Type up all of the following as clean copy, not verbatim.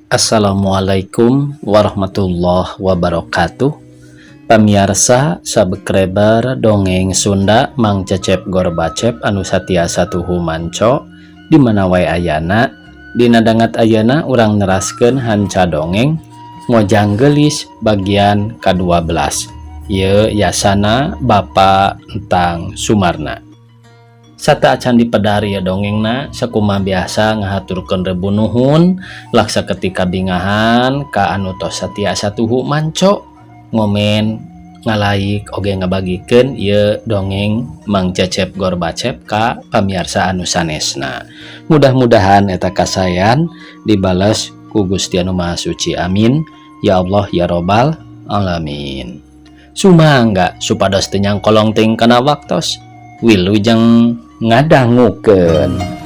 Assalamualaikum warahmatullahi wabarakatuh. Pamiarsa subscriber dongeng Sunda Mang Cecep Gorbacep anu satiasa tuhu manco di mana wae ayana. Dina dangat ayana urang neraskeun hanca dongeng Ngojang Geulis bagian ka-12. Ieu yasana Bapak Entang Sumarna. Sateuacan dipedar ieu dongengna sakumaha biasa ngahaturkeun rebu nuhun laksa ketika bingahan ka anu tos satiasa tuhu manco ngomen ngalaik oge ngabagikeun ieu dongeng Mang Cecep Gorbacep ka pamiarsa anu sanesna. Mudah-mudahan eta kasayan dibales ku Gusti Anu Maha Suci, amin ya Allah ya Robbal alamin. Sumangga supados teu nyangkolong teuing kana waktos, wilujeng ngadangukeun.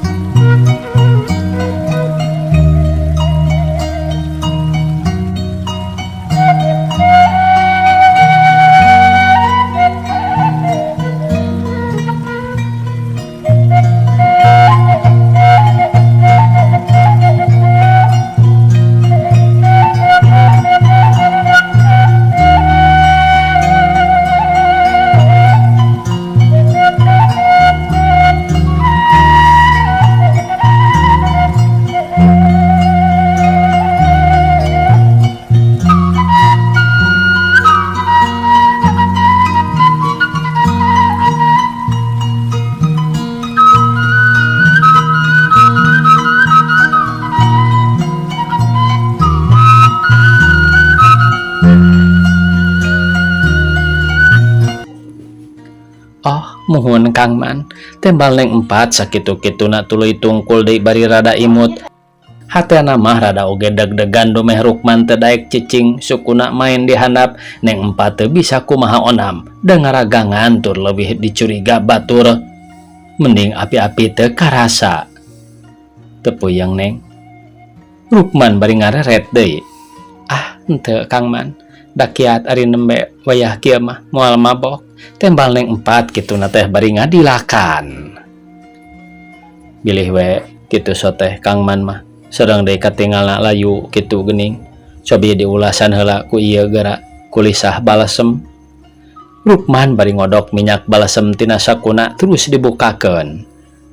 Oh, muhun Kang Man. Tembal Neng Empat sakitu-kituna tuluy tungkul deui bari rada imut. Hatena mah rada oge deg-degan dumeh Rukman teu daek cicing sukuna main di handap. Neng Empat teu bisa kumaha onam da ngaragangan tur leuwih dicuriga batur. Mending api-api teu karasa. Teu puyeng Neng. Rukman bari ngareret deui. Ah, henteu Kang Man. Dakiat ari nembe wayah kieu mah moal mabok. Tembal Neng Empat kituna teh bari ngadilakan. Bilih we kitu soteh Kang Man mah. Sareng deui katingalna layu kitu geuning. Cobi diulasan heula ku ieu geura kulisah balesem. Rukman bari ngodok minyak balesem tina sakuna terus dibukakeun.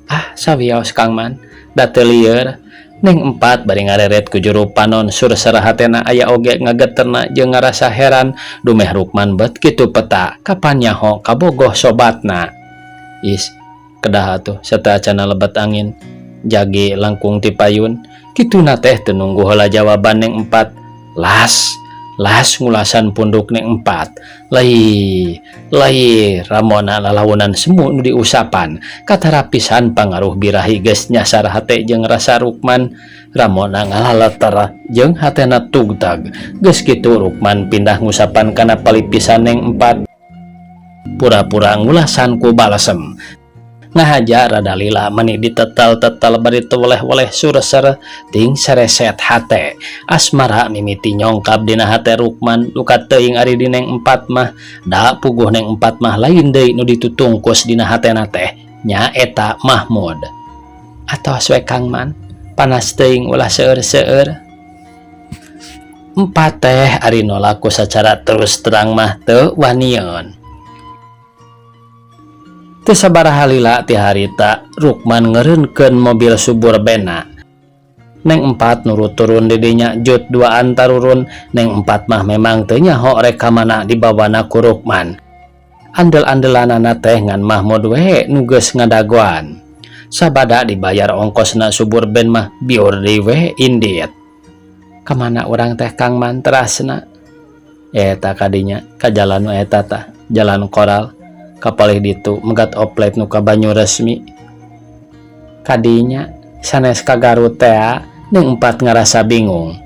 Ah, sawios Kang Man, da teu lieur. Neng Empat bari ngareret ku juru panon sur sarahatena aya oge ngageterna jeung ngarasa heran dumeh Rukman bet kitu peta kapan nyaho kabogoh sobatna. Is kedah atuh sateuacanna lebet angin jagi langkung ti payun kituna teh teu nunggu heula jawaban Neng Empat. Las las ngulasan punduk Neng Empat. Lai lai ramona lalaunan semu nu diusapan katarapisan pangaruh birahi geus nyasar hate jeung rasa Rukman. Ramona ngalaleter jeung hatena tugtag. Geus kitu Rukman pindah ngusapan kana palipisan Neng Empat. Pura-pura ngulasan ku balesem. Ngahaja rada lila meni ditetal-tetal bari teweleh-weleh surser ting sereset hate. Asmara mimiti nyongkap dina hate Rukman duka teuing ari di Neng Empat mah. Da puguh Neng Empat mah lain deui nu ditutungkus dina hatena teh nyaeta Mahmud. Atos we Kang Man, panas teuing ulah seueur-seueur. Empat teh ari nolaku sacara terus terang mah teu wanieun. Teu sabaraha lila ti harita Rukman ngeureunkeun mobil suburbana. Neng Empat nurut turun di dinya jut duaan tarurun. Neng Empat mah memang teu nyaho rek ka mana dibawana ku Rukman. Andel-andelanana teh ngan Mahmud we nu geus ngadagoan. Sabada dibayar ongkosna suburban mah biur deui we indit. Kamana urang teh Kang Man terasna? Eta kadinya ka jalan nu eta tah, jalan koral. Kapalih ditu megat oplet nu ka Banyu Resmi. Kadinya sanes ka Garut tea, Neng Empat ngarasa bingung.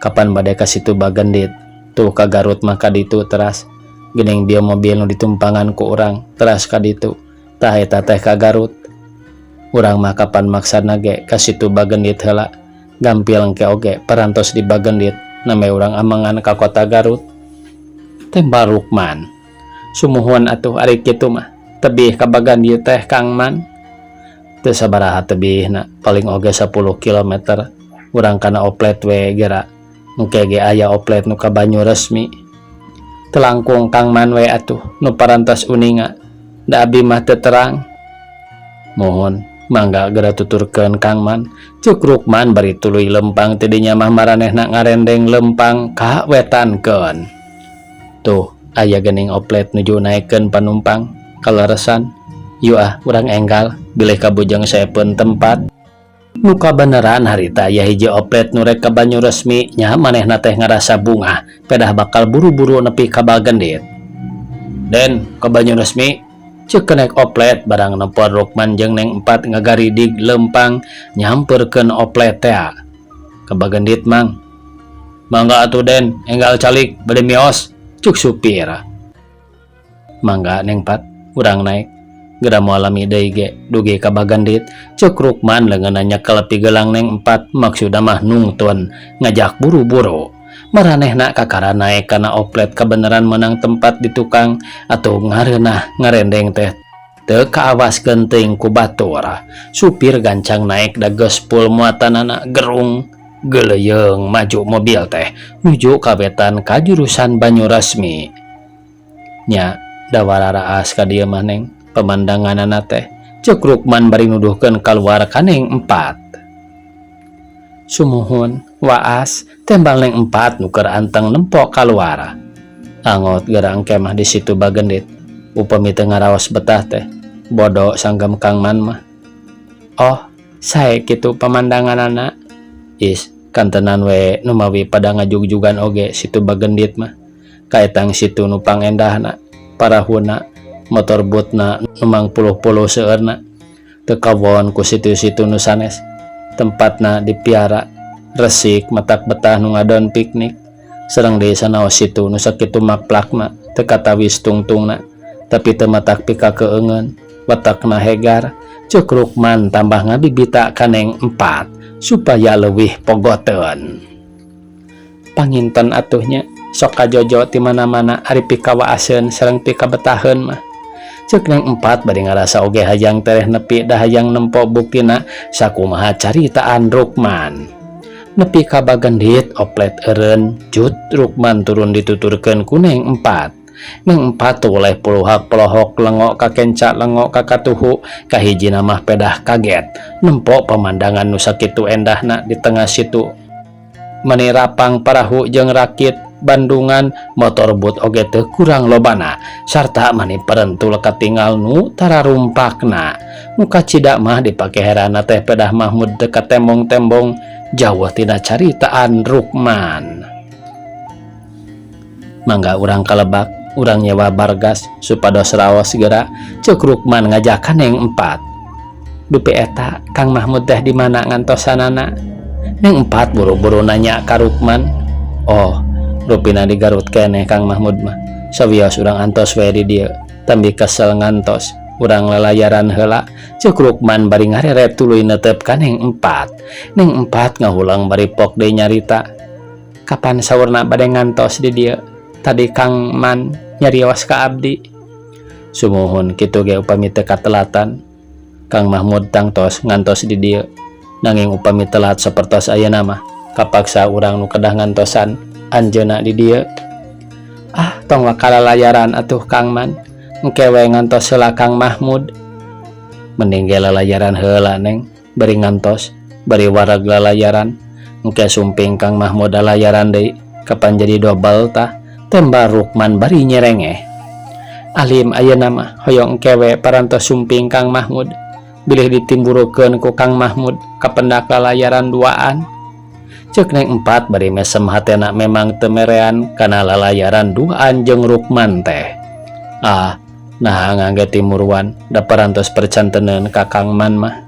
Kapan bade ka situ Bagendit? Tuh ka Garut mah ka ditu teras. Geuning dia mobil nu ditumpangan ku urang teras ka ditu. Tah eta teh ka Garut. Urang mah kapan maksana ge ka situ Bagendit heula. Gampil engke oge parantos di Bagendit name urang amangan ka kota Garut. Tembal Rukman. Sumuhun atuh ari kitu mah. Tebih ka Bagendit teh Kang Man. Teu sabaraha tebihna, paling oge 10 kilometer. Urang kana oplet we gera. Engke ge aya oplet nu ka Banyuresmi. Teu langkung Kang Man we atuh nu parantos uninga. Da abi mah teu terang. Muhun, mangga geura tuturkeun Kang Man. Ceuk Rukman bari tuluy lempang ti dinya mah maranehna ngarendeng lempang ka wetankeun. Tuh, aya geuning oplet nuju naekkeun panumpang. Kaleresan. Yu ah, urang enggal bilih kabujeng saepeun tempat. Nu kabeneran harita aya hiji oplet nu rek ka Banyuresmi nya manehna teh ngarasa bungah pedah bakal buru-buru nepi ka Bagendit. Den, ka Banyuresmi, ceuk kenek oplet barang nempoan Rukman jeung Neng Empat ngagaridig lempang nyamperkeun oplet tea. Ka Bagendit, Mang. Mangga atuh Den, enggal calik bade mios, ceuk supir. Mangga Neng Pat, urang naek. Geura moal lami deui ge dugi ka Bagendit, ceuk Rukman leungeunna nyekel pigelang Neng Empat maksudna mah nungtun ngajak buru-buru. Maranehna kakara naek kana oplet kabeneran meunang tempat di tukang atau ngareunah ngarendeng teh teu kaawaskeun teuing ku batur. Supir gancang naek da geus full muatanana gerung geuleuyeung maju mobil teh nuju ka wetan ka jurusan Banyuresmi. Nya da wararaas ka dieu mah Neng pemandanganana teh, ceuk Rukman bari nuduhkeun kaluar ka Neng Empat. Sumuhun, waas, tembal Neng Empat nu keur anteng nempo kaluar. Angot geura engke mah di situ Bagendit. Upami teu ngaraos betah teh, bodo sanggem Kang Man mah. Oh, sae kitu pamandanganana. Is, kantenan we numawi pada ngajugjugan oge situ Bagendit mah. Kaetang situ nu pangendahna, parahuna, motor boatna nu mangpuluh-puluh seueurna. Teu kawon ku situ-situ nu sanes. Tempatna dipiara, resik matak betah nu ngadon piknik. Sareng deui sanaos situ nu sakitu maplakna, teu katawis tungtungna, tapi teu matak pikakeungeun, watakna hegar. Ceuk Rukman tambah ngabibita ka Neng Empat supaya leuwih pogoteun. Panginten atuh nya, sok kajojo ti mana-mana ari pikawaaseun sareng pikabetaheun mah. Ceuk Neng Empat bari ngarasa oge hayang tereh nepi da hayang nempo buktina sakumaha caritaan Rukman. Nepi ka Bagendit oplet eureun cut Rukman turun dituturkeun ku Neng Empat. Neng Empat toleh puluhak polohok lengok ka kenca lengok ka katuhu kahijina mah pedah kaget nempo pemandangan nu sakitu endahna di tengah situ. Meni rapang parahu jeung rakit bandungan motor boat oge teu kurang lobana sarta mani perentul katinggal nu tararumpakna. Nu kacida mah dipake herana teh pedah Mahmud teu katembong-tembong jauh tina caritaan Rukman. Mangga urang kalebak, urang nyewa bargas supados raos geura, ceuk Rukman ngajak ka Neng Empat. Dupi eta Kang Mahmud teh di mana ngantosanana? Neng Empat buru-buru nanya ka Rukman. Oh, rupina di Garut keneh Kang Mahmud mah. Sawios urang antos we di dieu, tambi kesel ngantos, urang lalayaran heula, ceuk Rukman bari ngareret tuluy neuteup ka Neng Empat. Neng Empat ngahulang bari pok deui nyarita. Kapan saurna bade ngantos di dieu? Tadi Kang Man nyarios ka abdi. Sumuhun kitu ge upami teu katelatan. Kang Mahmud tangtos ngantos di dieu. Nanging upami telat sapertos ayeuna mah, kapaksa urang nu kedah ngantosan anjeunna di dieu. Ah, tong waka lalayaran atuh Kang Man. Engke we ngantos heula Kang Mahmud. Mending ge lalayaran heula Neng, bari ngantos, bari wareg lalayaran. Engke sumping Kang Mahmud lalayaran deui, kapan jadi dobel tah, tembal Rukman bari nyerengeh. Alim ayeuna mah hoyong engke we parantos sumping Kang Mahmud. Bilih ditimburukeun ku Kang Mahmud kapendak lalayaran duaan. Ceuk Neng Empat bari mesem hatena memang teu merean kana lalayaran duaan jeung Rukman teh. Ah, naha ngangge timuruan da parantos percanteneun ka Kang Man mah.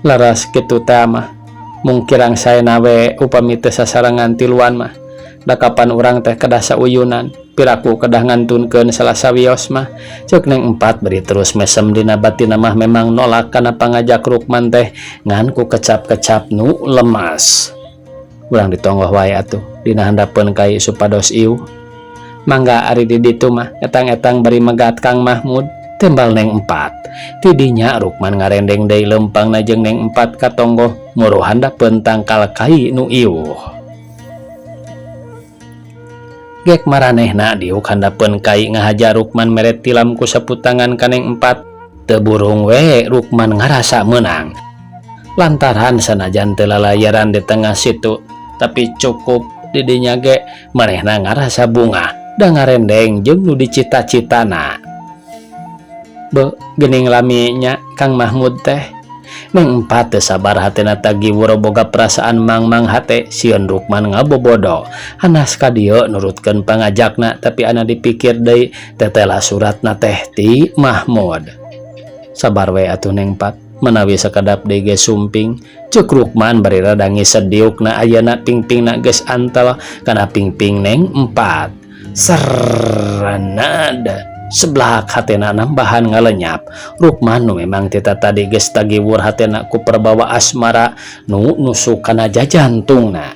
Laras kitu teh mah mung kirang saena we upami teu sasarengan tiluan mah. Da kapan urang teh kedah sauyunan, piraku kedah ngantunkeun salah sawios mah. Ceuk Neng Empat bari terus mesem dina batina mah memang nolak kana pangajak Rukman teh ngan ku kecap-kecap nu lemas. Urang ditonggoh wae atuh dina handapeun kai supados iuh. Mangga ari di ditu mah etang-etang bari megat Kang Mahmud. Tembal Neng Empat. Tidinya Rukman ngarendeng deui lempangna jeung Neng Empat ka tonggoh muru handapeun tangkal kai nu iuh. Gek maranehna diuk handapeun kai ngahaja Rukman mere tilam ku saputangan ka Neng Empat. Teu burung we Rukman ngarasa meunang. Lantaran sanajan teu lalayaran di tengah situ, tapi cukup didinya ge manehna ngarasa bungah da ngarendeng jeung nu dicita-citana. Be, geuning lami nya Kang Mahmud teh. Neng Empat teu sabar hatena tagiwur boga perasaan mangmang hate sieun Rukman ngabobodo. Hanas ka dieu nurutkeun pangajakna tapi ana dipikir deui tetela suratna teh ti Mahmud. Sabar we atuh Neng Empat, menawi sakedap deui ge sumping. Ceuk Rukman bari rada ngised diukna ayeuna pingpingna geus antel kana pingping Neng Empat. Serranad seblak hatena nambahan ngalenyap. Rukman nu memang tita tadi geus tagiwur hatena ku perbawa asmara nu nusuk kana jajantungna.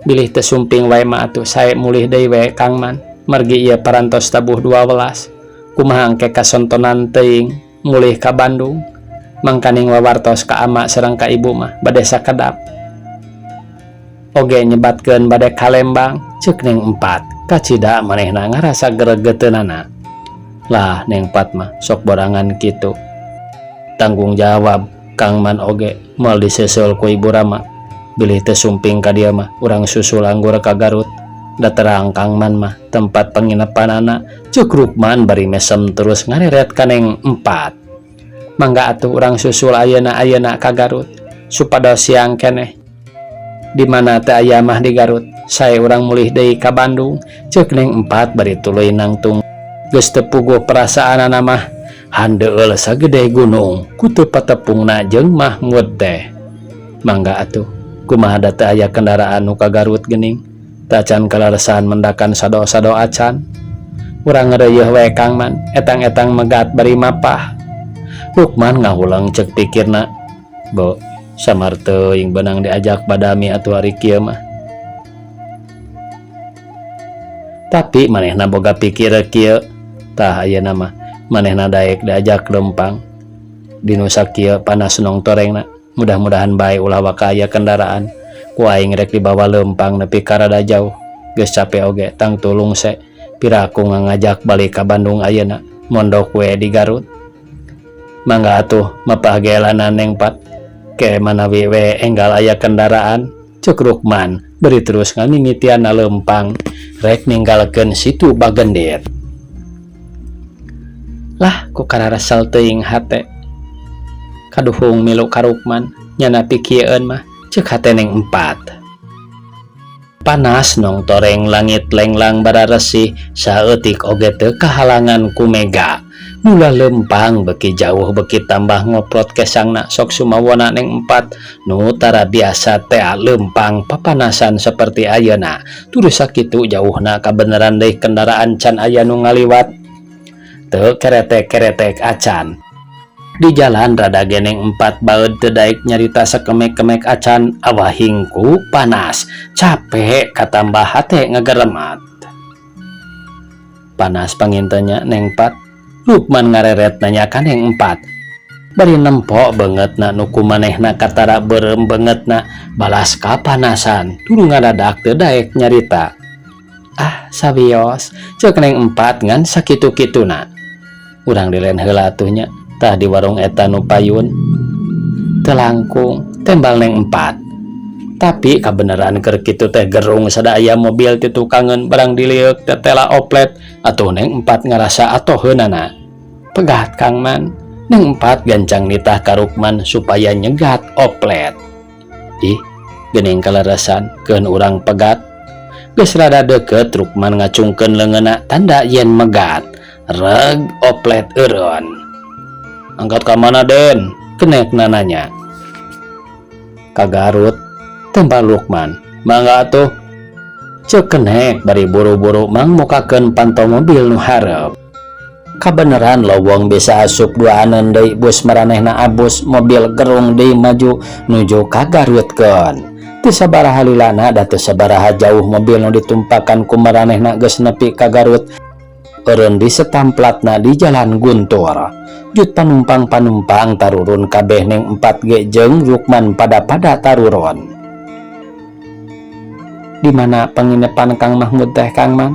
Bilih teu sumping wae mah atuh sae mulih deui we Kang Man. Margi ieu parantos tabuh 12. Kumaha engke kasontonan teuing mulih ka Bandung. Mangkaning wawartos ka ama sareng ka ibu mah bade sakedap. Oge nyebatkeun bade ka Lembang, ceuk Neng Empat. Kacida manehna ngarasa gregeteunana. Lah Neng Empat mah sok borangan kitu. Tanggung jawab Kang Man oge moal diseuseul ku ibu rama. Bilih teu sumping ka dieu mah urang susul anggur ka Garut. Da terang Kang Man mah tempat penginapanana, ceuk Rukman bari mesem terus ngareret ka Neng Empat. Mangga atuh urang susul ayeuna-ayeuna ka Garut supados siang keneh. Di mana teh aya mah di Garut, sae urang mulih deui ka Bandung, ceuk Neng Empat bari tuluy nangtung. Geus teu puguh perasaanana mah handeueul sagede gunung ku teu patepungna jeung Mahmud teh. Mangga atuh, kumaha da teu aya kendaraan nu ka Garut geuning. Tacan kaleresan mendakan sado-sado acan. Urang ngeureuyeun we Kang Man, etang-etang megat bari mapah. Rukman ngahuleng ceuk pikirna. Bo, samar teuing beunang diajak badami atuh ari kieu mah. Tapi manehna boga pikir kieu, tah ayeuna mah manehna daek diajak lempang. Di nu sakieu panas nong torengna, mudah-mudahan bae ulah waka aya kendaraan. Ku aing rek dibawa lempang nepi ka rada jauh. Geus cape oge tang tulung se. Piraku ngajak balik ka Bandung ayeuna, mondok we di Garut. Mangga atuh mapah gelana Neng Pat. Ke manawi we enggal aya kendaraan, ceuk Rukman beri terus ngamimitian lempang rek ninggalkeun situ Bagendit. Lah ku kararesel teuing hate. Kaduhung milu ka Rukman nyana pikieun mah ceuk hate Neng Empat. Panas nong toreng langit lenglang bararesih saeutik oge teu kahalangan ku mega. Mula lempang beki jauh beki tambah ngoprot kesangna sok sumawona Neng Empat nu tara biasa tea lempang papanasan seperti ayeuna. Terus sakitu jauhna kabeneran deui kendaraan can aya nu ngaliwat. Teu keretek-keretek acan. Di jalan rada ge Neng Empat baeud teu daek nyarita sakemek-kemek acan awahing ku panas capek katambah hate ngageremat. Panas pangintenya Neng Empat. Lukman ngareret nanya ka Neng Empat. Bari nempo beungeutna nu kumanehna katara beureum beungeutna balas kapanasan turu ngadadak teu daek nyarita. Ah sawios ceuk Neng Empat ngan sakitu-kituna. Urang dilen heula atuh nya. Tah di warung eta nu payun. Teu langkung tembal Neng Empat. Tapi kabeneran keur kitu teh gerung sada aya mobil ti tukangeun barang dilieuk tetela oplet atuh Neng Empat ngarasa atoheunana. Pegat Kang Man. Neng Empat gancang nitah ka Rukman supaya nyegat oplet. Ih, geuning kaleresan keun urang pegat. Geus rada deukeut Rukman ngacungkeun leungeunna tanda yen megat. Reg oplet eureun. Angkat ka mana Den? Kenek nananya. Ka Garut, tembal Lukman. Mangga atuh. Ceuk kenek bari buru-buru mangmukakeun panto mobil nu hareup. Kabeneran lowong bisa asup duaaneun deui bus maranehna abus mobil gerung deui maju nuju ka Garutkeun. Teu sabaraha lilana da teu sabaraha jauh mobil nu ditumpakan ku maranehna geus nepi ka Garut. Eureun di setamplatna di Jalan Guntur. Jut panumpang-panumpang tarurun kabeh, Neng Empat ge jeung Rukman pada-pada taruron. Di mana penginepan Kang Mahmud teh, Kang Man?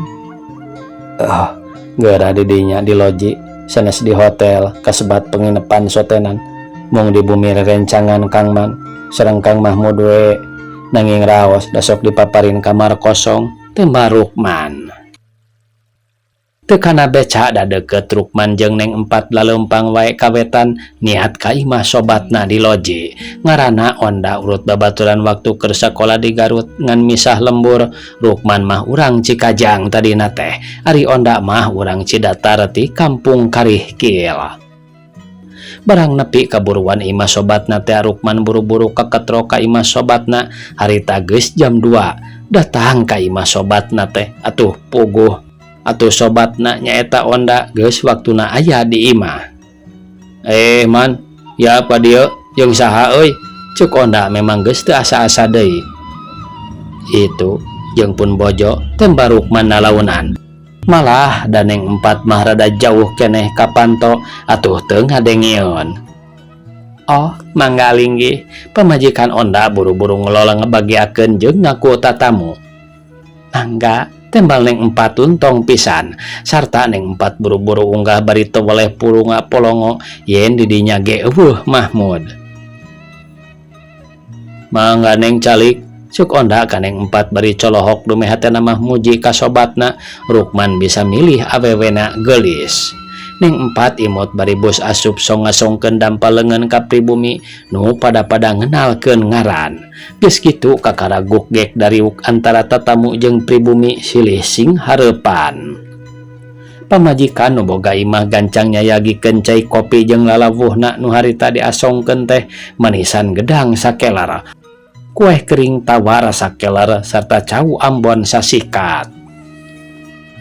Oh, geura di dinya, di loji sanes di hotel. Kasebat penginepan sotenan mung di bumi rerencangan Kang Man sareng Kang Mahmud we, nanging raos da sok dipaparin kamar kosong, tembal Rukman. Teu kana beca da deket Rukman jeung Neng Empat laleumpang wae kawetan niat ka imah sobatna di loji. Ngaranna Onda, urut babaturan waktu keur sakola di Garut ngan misah lembur. Rukman mah urang Cikajang tadina teh, ari Onda mah urang Cidatar ti Kampung Karihkil. Barang nepi kaburuan imah sobatna teh, Rukman buru-buru keketro ka imah sobatna. Harita geus jam 2 datang ka imah sobatna teh. Atuh puguh atuh sobatna nyaeta Onda geus waktuna aya di imah. "Eh Man, ya apa dia jeung saha euy?" cek Onda. Memang geus teu asa-asa deui. "Itu jeung pun bojo," tembal Rukman nalaunan. Malah da Neng Empat mah rada jauh keneh kapanto, atuh teu ngadengeun. "Oh, mangga linggih." Pamajikan Onda buru-buru ngelola ngebagiakeun jeung ngaku tatamu. "Mangga," tembal Neng Empat tuntong pisan. Sarta Neng Empat buru-buru unggah bari teu weleh purunga polongo yen didinya ge euweuh Mahmud. "Mangga, Neng, calik," cuk Onda ka Neng Empat bari colohok dumeh hatena mah muji ka sobatna Rukman bisa milih awewena geulis. Neng Empat imut bari bus asup song ngasongkeun dampal leungeun ka pribumi nu pada-pada ngenalkeun ngaran. Geus kitu kakara gukgek dariuk antara tatamu jeung pribumi silih sing hareupan. Pamajikan nu boga imah gancang nyayagikeun cai kopi jeung lalawuhna nu harita diasongkeun teh manisan gedang sakelar, kue kering tawar sakelar, serta cau ambon sasikat.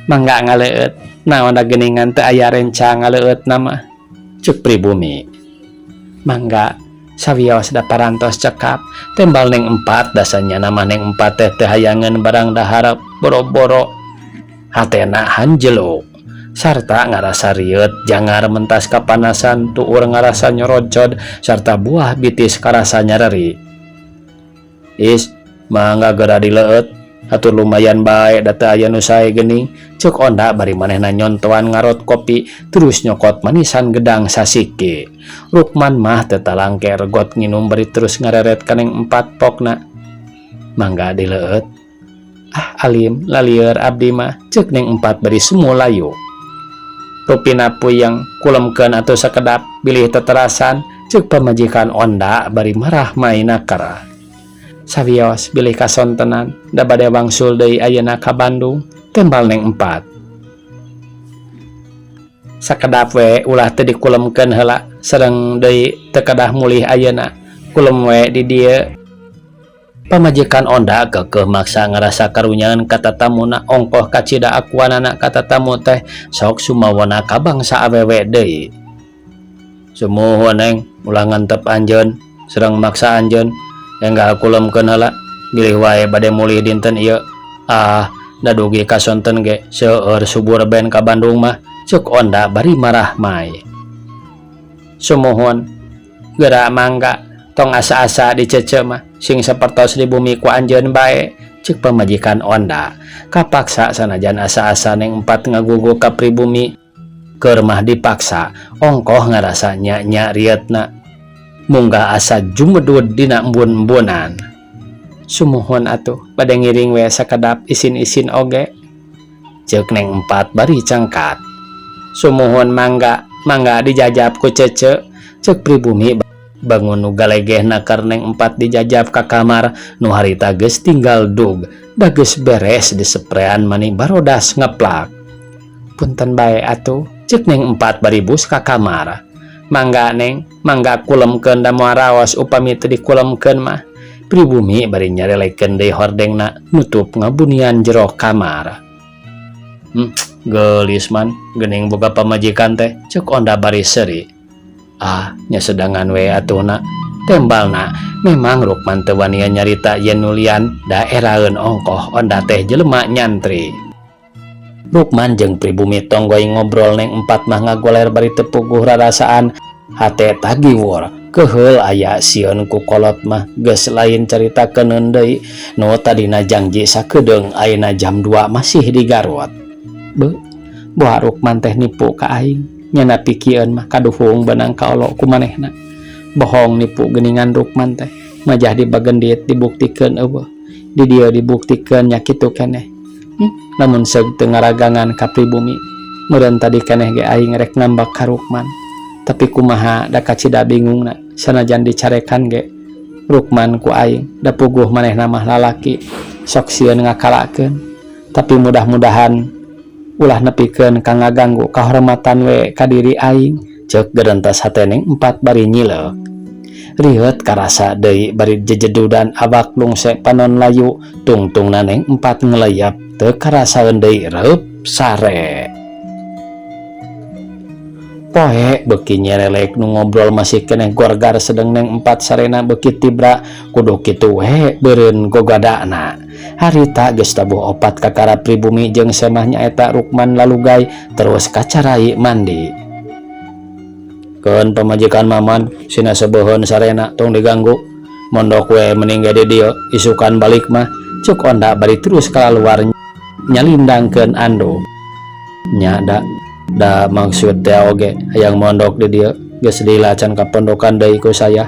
"Mangga ngaleueut, naon da geuningan teu aya rencang ngaleueut mah," cek pribumi. "Mangga, sawios da parantos cekap," tembal Neng Empat. Dasanya nama Neng Empat teh teu hayangeun barang dahar boro-boro, hatena hanjeluk sarta ngarasa rieut, jangar mentas kapanasan, tuur ngarasa nyorocod, sarta buah bitis karasa nyareri. "Is, mangga geura dileueut atuh, lumayan bae da teu aya nu sae geuning," cek Onda bari manehna nyontoan ngarot kopi terus nyokot manisan gedang sasiki. Rukman mah teu talangke regot nginum bari terus ngareret ka Neng Empat pokna. "Mangga dileueut." "Ah, alim, lalieur abdi mah," cek Neng Empat bari semu layu. "Rupina puyeng, kulemkeun atuh sakedap bilih teterasan," cek pamajikan Onda bari marah mainaker. "Sawios bilih kasontenan, da bade wangsul deui ayeuna ka Bandung," tembal Neng Empat. "Sakedap we, ulah teu dikulemkeun heula, sareng deui teu kedah mulih ayeuna, kulem we di dieu." Pamajikan Onda keukeuh maksa ngarasa karunyaeun ka tatamuna, ongkoh kacida akuanana ka tatamu teh sok sumawona ka bangsa awewe deui. "Sumuhun, Neng, ulah ngantep anjeun sareng maksa anjeun, enggal kulemkeun heula bilih wae bade mulih dinten ieu. Ah, da dugi ka sonten ge seueur suburban ka Bandung mah," cek Onda bari marah mai. "Sumuhun, geura mangga, tong asa-asa dicece mah, sing sapertos di bumi ku anjeun bae," cek pamajikan Onda. Kapaksa sanajan asa-asa Neng Empat ngagugu ka pribumi, keur mah dipaksa, ongkoh ngarasa nya-nya rieutna munggah asa jumedud dina embun-embunan. "Sumuhun atuh, bade ngiring we sakedap, isin-isin oge," cek Neng Empat bari cengkat. "Sumuhun, mangga, mangga dijajab ku Cece," cek pribumi bangun nu galegeh nakar Neng Empat dijajab ka kamar nu harita geus tinggal dug da geus beres diseprean mani barodas ngeplak. "Punten bae atuh," cek Neng Empat bari bus ka kamar. "Mangga, Neng, mangga kulemkeun da moal raos upami teu dikulemkeun mah," pribumi bari nyarelekeun deui hordengna nutup ngabunian jero kamar. Geulis Man, geuning boga pamajikan teh," cek Onda bari seuri. "Ah, nya sedangan we atuhna," tembalna. Memang Rukman teu wanian nyarita yen nulian da eraeun ongkoh Onda teh jelema nyantri. Rukman jeung pribumi tonggoy ngobrol, Neng Empat mah ngagoler bari teu puguh rarasaan. Hate tagiwur keheul aya sieun ku kolot mah geus lain carita keuneun deui. Nu tadina janji sakedeung, ayeuna jam 2 masih di Garut. Beuh, boha Rukman teh nipu ka aing nyana pikieun mah kaduhung beunang kaolo ku manehna. Bohong nipu geuningan Rukman teh. Majah di Bagendit dibuktikeun eueuh, di dieu dibuktikeun nya kitu keneh. Lamun seug teu ngaragangan ka pribumi, meureun tadi keneh ge aing rek ngambek ka Rukman. Tapi kumaha da kacida bingungna, sanajan dicarekan ge Rukman ku aing, da puguh manehna mah lalaki, sok sieun ngakalakeun. Tapi mudah-mudahan ulah nepikeun ka ngaganggu kahormatan we ka diri aing, ceuk gerentas hate Neng Empat bari nyileuk. Riheut karasa deui bari jejedudan awak lungse panon layu, tungtungna Neng Empat ngeleyap, teu karasaeun deui reup sare. Poe beuki nyerelek, nu ngobrol masih keneh gorgar, sedeng Neng Empat sarena beuki tibra. Kudu kitu we beureun gogadana. Harita geus tabuh 4, kakara pribumi jeung semah nyaeta Rukman lalugay terus kacarai mandi. Keun pamajikan Maman sina sebeuheun sarena, tong diganggu. Mondok we mending ge di dieu, isukan balik mah, cuk Onda bari terus kalaluar nyalindangkeun anduk. Nya da da maksud teh oge hayang mondok di dieu, geus lila can kapondokan deui ku saya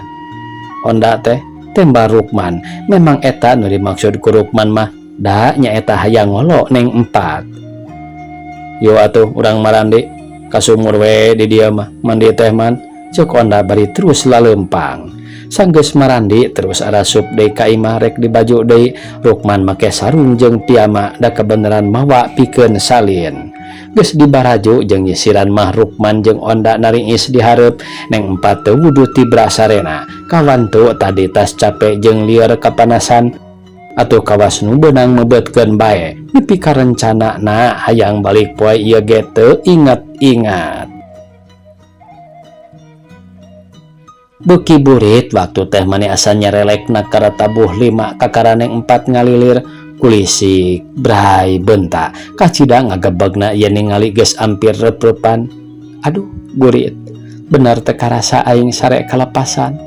Onda teh, tembal Rukman. Memang eta nu dimaksud ku Rukman mah da nyaeta hayang ngolo Neng Empat. Yo atuh urang marandi ka sumur we di dieu mah mandi teh man, cuk Onda bari terus lalempang. Sanggeus marandi terus arasup deui ka imah rek dibaju deui. Rukman make sarung jeung piyama, da kebeneran mawa pikeun salin. Geus dibaraju jeung nyisiran mah Rukman jeung Onda naringis di hareup. Neng Empat teu wudu tibra sarena, kawantu tadi tas capek jeung lieur kapanasan atuh kawas nu beunang mebeutkeun bae. Nepi ka rencanana hayang balik poe ieu ge teu inget-inget. Beuki burit waktu teh mani asa nyerelekna kana tabuh 5, kakara Neng Empat ngalilir kulisik bray bentak kacida ngagebegna ieu ningali geus ampir reup-reupan. Aduh burit bener teu karasa aing sare kalepasan.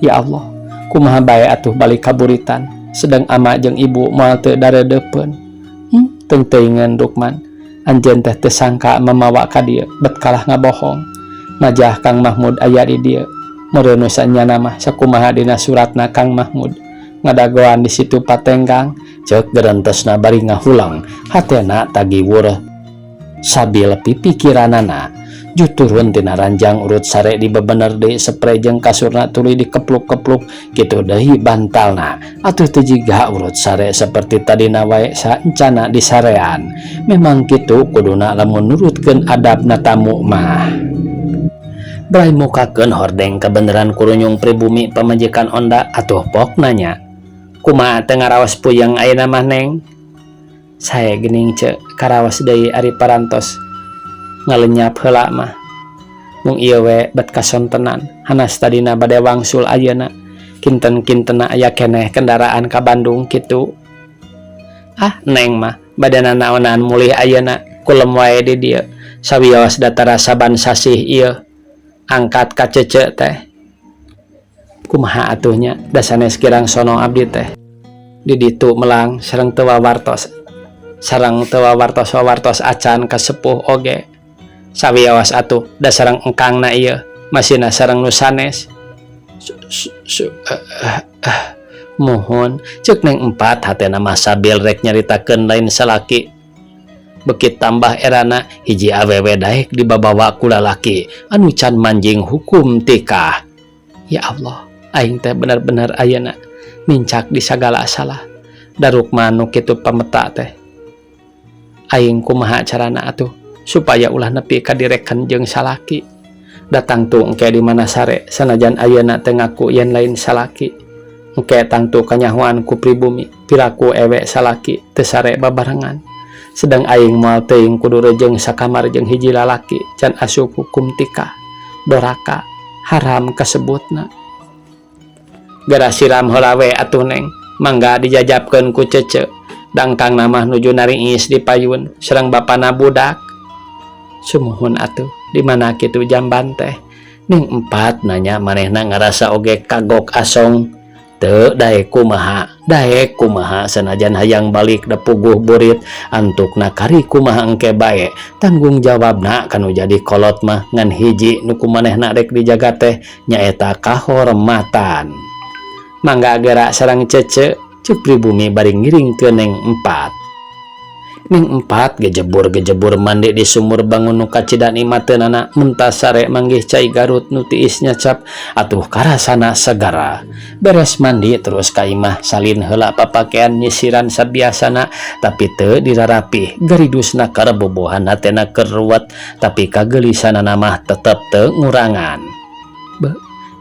Ya Allah, kumaha bae atuh balik ka buritan, sedang ama jeung ibu moal teu daredeupeun. Teung-teuingeun Rukman, anjeun teh teu sangka mamawa ka dieu, bet kalah ngabohong. Majah Kang Mahmud aya di dieu, meureun nu sanyana mah sakumaha dina suratna Kang Mahmud ngadagoan di situ Patenggang, ceuk gerentesna bari ngahulang. Hatena tagiwur sabil pipikiranana. Juturun tina ranjang, urut sare di bebener deui, sepre jeung kasurna tuluy dikepluk-kepluk, kitu deui bantalna. Atuh teu jiga urut sare seperti tadina wae saencana di sarean. Memang kitu kuduna lamun nurutkeun adabna tamu mah. Bray mukakeun hordeng kebeneran kurunyung pribumi pamajikan Onda. Atuh pok nanya, kumaha teu ngaraos puyeng ayeuna mah, Neng? Sae geuning, Ceu, karaos deui ari parantos ngalenyap heula mah. Mung ieu we bet kasontenan hanas tadina bade wangsul ayeuna, kinten-kintena aya keneh kendaraan ka Bandung kitu. Ah, Neng mah badana naonan mulih ayeuna, kulem wae di dieu. Sawios datara saban sasih ieu angkat ka Cece teh. Kumaha atuh nya, da sanes kirang sono abdi teh di ditu melang sareng teu wawartos, sareng teu wawartos wawartos acan ka sepuh oge. Sawios atuh da sareng engkangna ieu masihna sareng nu sanes. Muhun, ceuk Neng Empat, hatena mah sabil rek nyaritakeun lain salaki. Beuki tambah erana hiji awewe daek dibabawa ku lalaki anu can manjing hukum tikah. Ya Allah, aing teh bener-bener ayeuna nincak di sagala salah. Da Rukman nu kitu pameta teh. Aing kumaha carana atuh supaya ulah nepi ka direken jeung salaki. Datang tu engke di mana sare, sanajan ayeuna teu ngaku yen lain salaki. Engke tangtu kanyahoan ku pribumi piraku ewe salaki teu sare babarengan. Sedang aing moal teuing kudu rejeung sakamar jeung hiji lalaki can asup hukum tikah. Doraka haram kasebutna. Geura siram heula we atuh, Neng, mangga dijajabkeun ku Cece. Da engkangna mah nuju nariis di payun sareng bapana budak. Sumuhun atuh, di mana kitu jamban teh? Ning Empat nanya manehna ngarasa oge kagok asong. Teu daek kumaha, daek kumaha sanajan hayang balik da puguh burit antukna kari kumaha engke bae. Tanggung jawabna ka nu jadi kolot mah ngan hiji nu ku manehna rek dijaga teh nyaeta kahormatan. Mangga geura sareng Cece, ceuk Pribumi bari ngiringkeun Neng Empat. Neng Empat gejebur-gejebur mandi di sumur bangun nu kacida nikmateunana mentas sare manggih cai Garut nu tiis nyacap atuh karasana segara. Beres mandi terus ka imah salin heula papakean nyisiran sabiasana tapi teu dirarapih garidusna karebobohan hatena keur ruwet tapi kagelisanana mah tetep teu ngurangan. Beuh,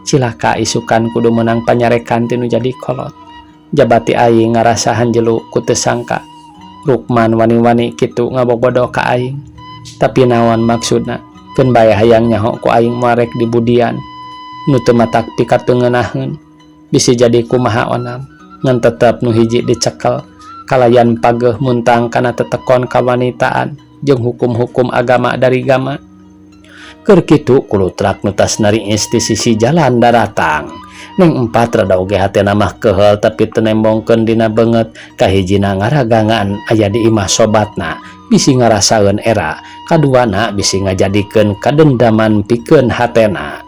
cilaka isukan kudu meunang panyarekan ti nu jadi kolot. Jabati aing ngarasa hanjelu ku teu sangka Rukman wani-wani kitu ngabobodo ka aing. Tapi naon maksudna? Keun bae hayang nyaho ku aing moal rek dibudian. Nu teu matak pikateu ngeunaheun. Bisi jadi kumaha onam. Ngan tetep nu hiji dicekel kalayan pageuh muntang kana tetekon kawanitaan jeung hukum-hukum agama dari gama. Keur kitu kulutrak nu tas nariis di sisi jalan daratang. Neng Empat rada oge hatena mah keuheul tapi teu nembongkeun dina beungeut kahijina ngaragangan aya di imah sobatna bisi ngarasaeun era kaduana bisi ngajadikeun kadendaman pikeun hatena.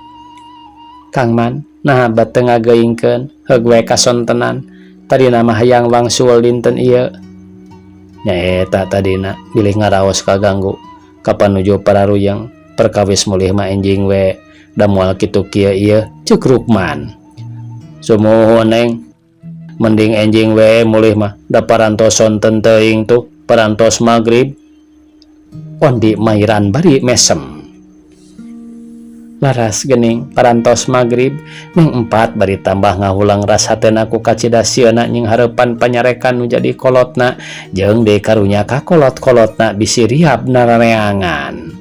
Kang Man, naha bet teu ngageuingkeun heug we kasontenan tadina mah hayang wangsul dinten ieu. Nyaeta tadina bilih ngaraos kaganggu kapan nuju pararuyeng perkawis mulih mah enjing we da moal kitu kieu ieu, ceuk Rukman. Sumuhun, Neng, mending enjing we mulih mah da parantos sonten teuing tuh parantos magrib. Ondi mairan bari mesem. Laras gening parantos magrib. Neng Empat bari tambah ngahulang ras hatena ku kacida sieuna nyinghareupan panyarekan nu jadi kolotna jeung deui karunya ka kolot-kolotna bisi riab narareangan.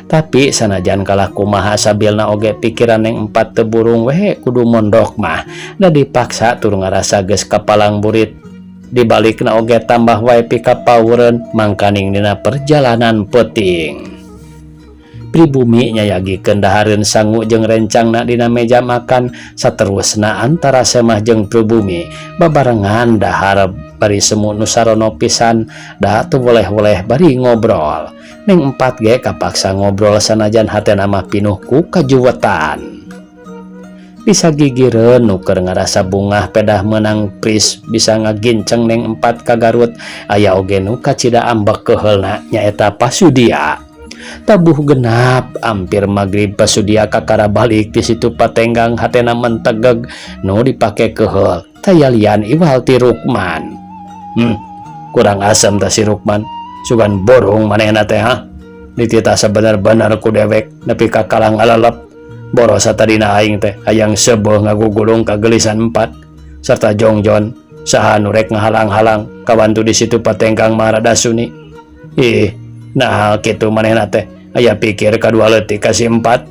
Tapi sanajan kalah kumaha sabilna oge pikiran Neng Empat teu burung we kudu mondok mah da dipaksa tur ngarasa geus kapalang burit. Dibalikna oge tambah wae pikapawureun mangkaning dina perjalanan peuting. Pribumi nyayagikeun dahareun sangu jeung rencangna dina meja makan saterusna antara Semah jeung Pribumi babarengan dahar bari semu nu sarono pisan da teu weleh-weleh bari ngobrol. Neng Empat ge kapaksa ngobrol sanajan hatena mah pinuh ku kajuwetan. Bisa gigireun nu keur ngarasa bungah pedah meunang pris bisa ngaginceng Neng Empat ka Garut aya oge nu kacida ambek keuheulna nyaeta Pasudia. Tabuh genap ampir magrib Pasudia kakara balik di situ patenggang hatena mentegeg nu dipake keuheul taya lian iwal ti Rukman. Kurang asem tah si Rukman, sugan borong manehna teh ha. Dititah sabener-bener ku dewek nepi ka kalah ngalalep. Boros satadina aing teh hayang seubeuh ngagugulung kagelisan Empat serta Jongjon saha nu rek ngahalang-halang kawantu di situ patenggang mah rada suni. Ih, nah kitu manehna teh aya pikir kadua leutik ka si Empat.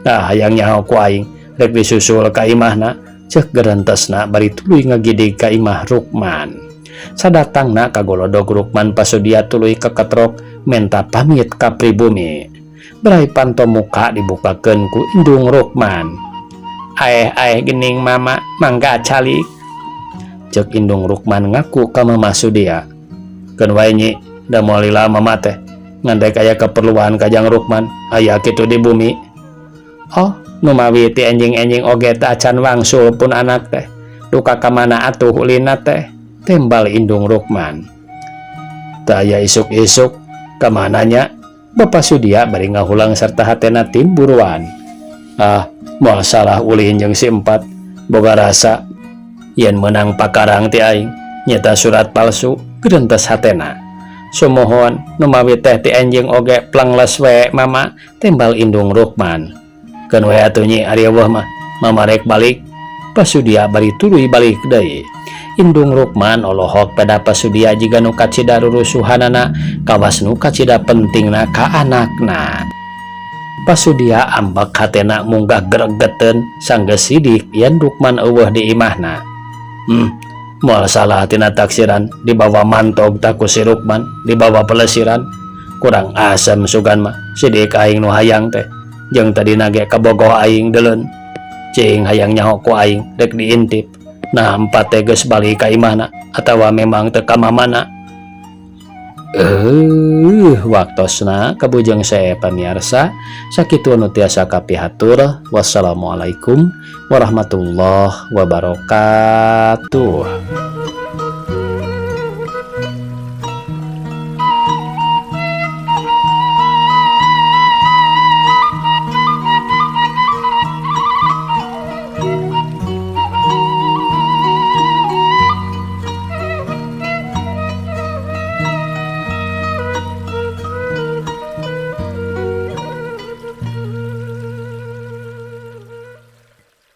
Nah, hayang nyaho ku aing rek disusul ka imahna, ceuk gerentesna bari tuluy ngagidig ka imah Rukman. Sadatangna kagolodog Rukman, Pasudia tuluy keketrok menta pamit ka Pribumi. Berai panto muka dibukakeun ku indung Rukman. Aeh aeh gening mama, mangga calik. Ceuk indung Rukman ngaku ka Mama Sudia. Keun wae nyi, da moal lila mama teh. Ngan rek aya keperluan kajang Rukman, aya kitu di bumi. Oh, numawi ti enjing-enjing oge teh acan wangsul pun anak teh. Duka ka mana atuh ulina teh? Tembal indung Rukman. Teu aya isuk-isuk, ka mana nya? Bapak Sudia bari ngahulang serta hatena timburuan. Ah, moal salah ulin jeung si Empat. Boga rasa yen meunang pakarang ti aing nyata surat palsu, gerentes hatena. Sumuhun, numawi teh ti enjing oge plengles we mama, tembal indung Rukman. Keun we atuh nyi, ari eueuh mah mama rek balik. Pasudia bari tuluy balik deui. Indung Rukman olohok pada Pasudia jiga nu kacida rurusuhanana kawas nu kacida pentingna ka anakna. Pasudia ambek hatena munggah gregeteun sanggeus sidik yen Rukman eueuh di imahna. Moal salah tina taksiran dibawa mantog tah ku si Rukman dibawa pelesiran kurang asem sugan mah sidik aing nu hayang teh jeung tadina ge kabogoh aing deuleun cing hayang nyaho ku aing rek diintip nah empat teh geus balik ka imahna atawa memang teu ka mamana. Waktosna kabujeng saya pamiarsa sakitu nu tiasa kapihatur. Wassalamualaikum warahmatullahi wabarakatuh.